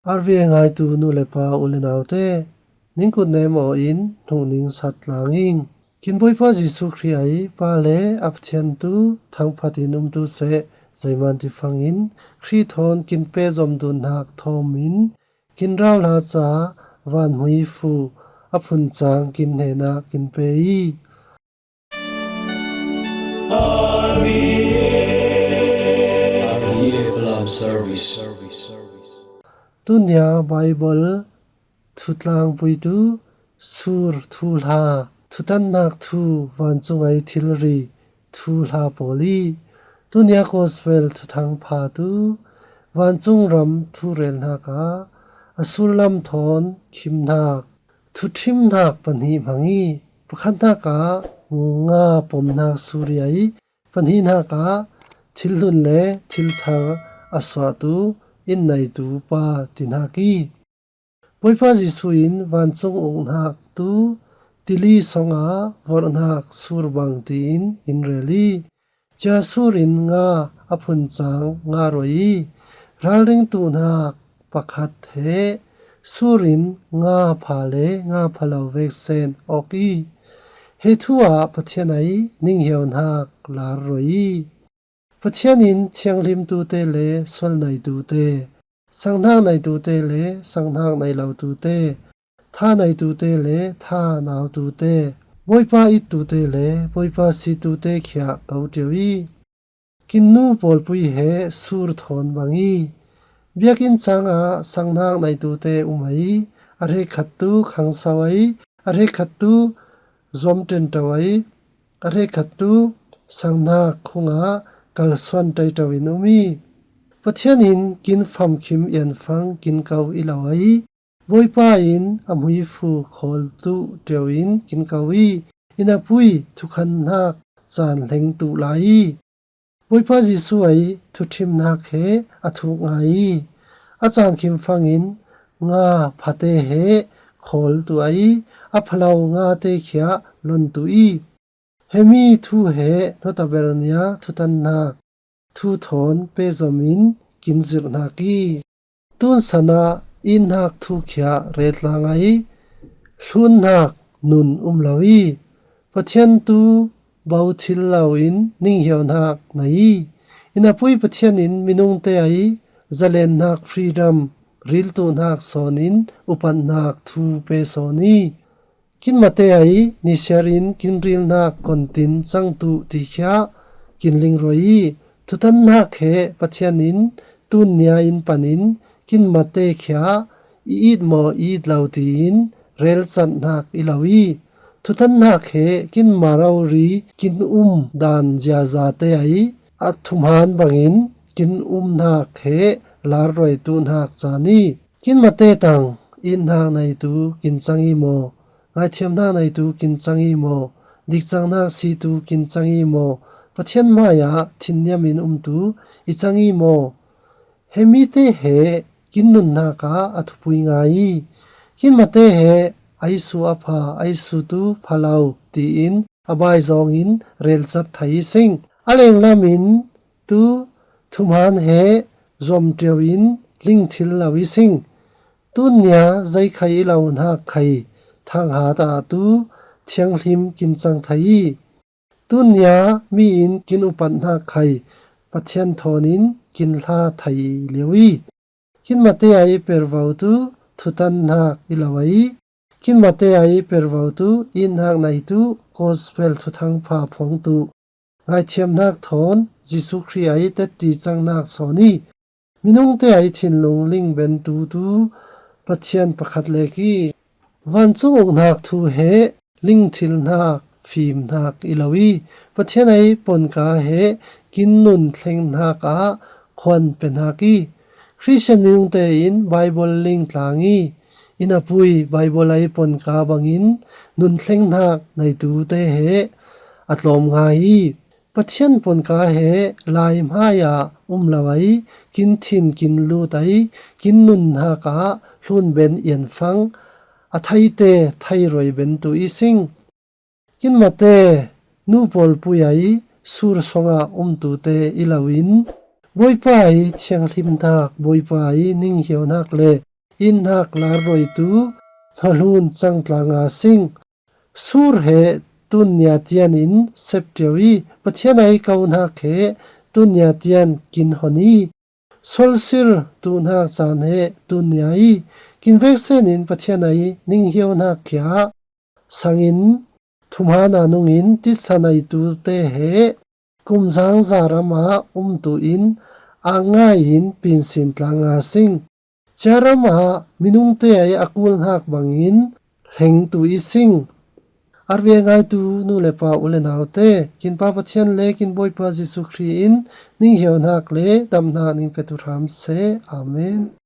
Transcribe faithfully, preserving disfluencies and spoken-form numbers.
R V A ngaitu nu le pa u le naute, ningkut nem aw in hnungning sat tlang ing. Kin Bawipa Jesuh Khrih a i Pa le a Pathian tu thangphat in umtu seh, zeiman ti fangin Khrih thawn kin pehzom dun hnak thawm in kin rauhla ca vanhmui fu a phun cang kin hnenah kin pe i. R V A Falam Service. Tunia Baibal thutlangpuitu sur thuhla, thutannak thu, vancung ai thilri thuhla pawl i, tunia Gospel thuthang pha tu vancung ram thurelhnak ah a sullam thawn khimhnak, thuthimhnak pahnih hmang i, pakhatnak ah nga pomhnak sur i, pahnihnak ah thilhlun le thilthar a suahtu inn neitu pa tihnak i, Bawipa Jesuh in vancung uknak tu tili song ah vorhnak sur bang tiin in rel i, cia sur in nga a phun cang nga ruai i, ralring tuhnak pakhat he sur in nga pha le nga pha lo veksen awk i, he thu ah Pathian ai ninghiauhnak lar ruai i, Pathian in thianghlimtute le sualneitute, sanghnak neitute le sanghnak nei lotute, tha neitute le tha nautute, Bawipa ittute le Bawipa situte khiah ko ṭio i, kin nu pawlpui he sur thawn bang i, biakinn cang ah sanghnak neitute um ai, a hrekkhat tu khangso ai, a hrekkhat tu zuam ṭenṭo ai, a hrekkhat tu sanghnak khung ah kalsuan ṭaito in um i, Pathian in kin famkhim ianfang kin ko i lo ai, Bawipa in a hmuifu khawl tuh ṭio in kin ko i, inn a pui thukhannak caan hleng tuh lai i, Bawipa Jesuh ai thuthimhnak he a thuk ngai i, a caan khim fangin nga phate he khawl tuh ai, a phalo ngate khiah lon tuh i, hemi thu he Notabelnia thutannak thu thawn pehzom in kin zirhnak i, tunsan ah ihnak thu khiah rel tlang ai, hlunhnak nun um lo i, Pathian tu bo thil lo in ninghiauhnak nei i, inn a pui Pathian in minungte ai zalenhnak freedom, riltuhnak sawn in upatnak thu pe sawn i, kinmate ai nisiar in kinrilhnak kontin cangtuh ti khiah kin lingruai i, thutannak he Pathian in tunnia in panin kinmate khiah i it maw i it lo tiin relcathnak i lo i, thutannak he kinmah rori kin um dan ziazate ai a thuhmaan bangin kin umhnak he larruai tuhnak caan i, kinmate tang itnak neitu kin cang i maw, ngaithiamhnak neitu kin cang i maw, dikcanghnak situ kin cang i maw, Pathian hmaiah thinniam in umtu i cang i maw, hemite he kin nunhnak ah a thupui ngai i, kinmate he aisu a pha, aisu tu pha lo tiin a baizawng in relcat thei i sing. A lenglam in tu thuhmaan he zuam ṭio in lingthil lo i sing. Tunnia zeikhai i lohnak khai thanghat ah tu thianghlim kin cang thei i, tunnia mi in kin upatnak khai Pathian thawn in kin hla thei lio i, kinmate ai pervo tu thutannak i lo ai, kinmate ai pervo tu itnak neitu Gospel thuthang pha phuangtu ngaithiamhnak thawn Jesuh Khrih ai tetti cangnak sawn i, minungte ai thinlung lingbentu tu Pathian pakhat lek i, vancung uknak thu he lingthilhnak fimhnak i lo i, Pathian ai ponka he kin nun thlenghnak ah khuan pehnak i, Khristian minungte in Baibal ling tlang i, inn a pui Baibal ai ponka bangin nun thlenghnak neitute he a tlawm ngai i, Pathian ponka he lai hmaiah um lo ai, kin thin kin lut ai, kin nunhnak ah hlun ben ianfang a theite theiruai bentu i sing. Kinmate nu pawlpui ai sur songah umtute i lo in, Bawipa ai thianghlimhnak, Bawipa ai ninghiauhnak le inn hnak lar ruaitu hnuahlun cang tlanga sing. Sur he tun nia tian in sep ṭio i, Pathian ai ko hnak he tun nia tian kin hon i, sualsir tu hnak caan he tun nia i, kin vek sen in Pathian ai ning hiau hnak khia sangin thumhana nungin titsan ai tu te he kum zangza ram ah umtu in ang ngai in pinsin tlanga sing. Cia ram ah minung te ai a kul hnak bangin hleng tu i sing. Arve ngaitu nu le pa u le nau te, kin Pa Pathian le kin Bawipa Jesuh Khrih in ning hiau hnak le damhnak ning petu hram seh. Amen.